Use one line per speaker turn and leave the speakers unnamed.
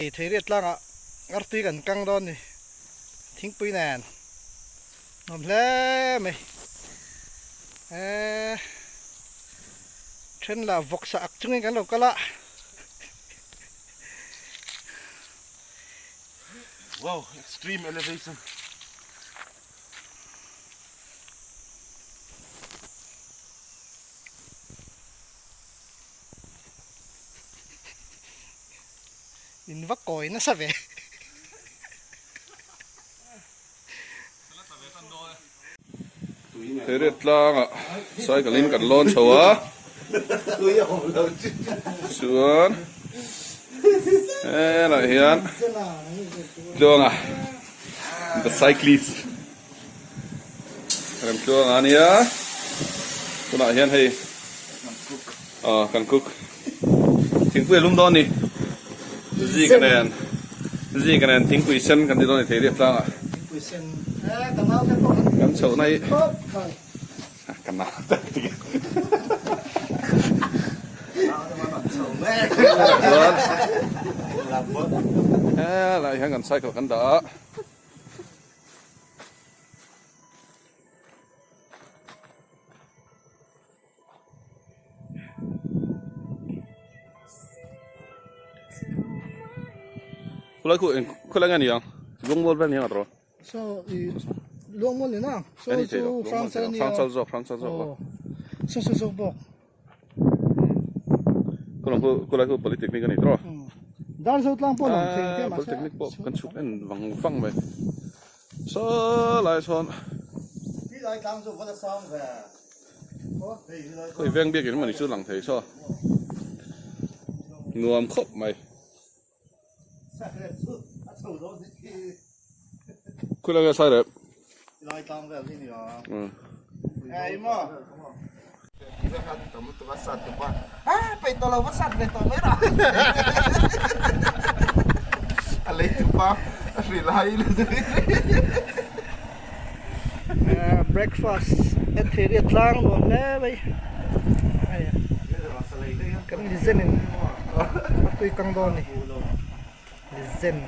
Theiriat tlangah artui kan kang dawn ni thingpui nen nuam hle mai eee then lah vawksa ak chungin kan lo kal a.
Wow, extreme elevation.
In va kawi nasa ve.
Theiret tlangah cycle in kan lawn chho a chuan helaiah hian tluanga the cyclist Remtluanga a nia tunah hian hei aw kan cook thingpui a lum dawn a ni zika nen zika nen thingpui sen kan ti dawn a ni thei riat tlangah kan chhohna hi ka nau te ti chuan helaiah hian kan cycle kan dah a. Khulai khu eng khulai nge ni ang Luangmual vel ni ang atawh
So i Luangmual ni na so chu Hrangchal ania
Hrangchal zawk Hrangchal zawk
aw so so zawk bawk
Khulai khu khulai khu Polytechnic ani tawh
Darzo tlang pawh lang thei te mahse
Polytechnic pawh kan chhuk en vang vang mai Saw lai sawn Khawi veng biak in mawni chu lang thei saw nuam khawp mai Khulai nge sai rep
Breakfast en thei riat tlang nuam hle mai kan lizen in a tui kang dawn a ni lizen.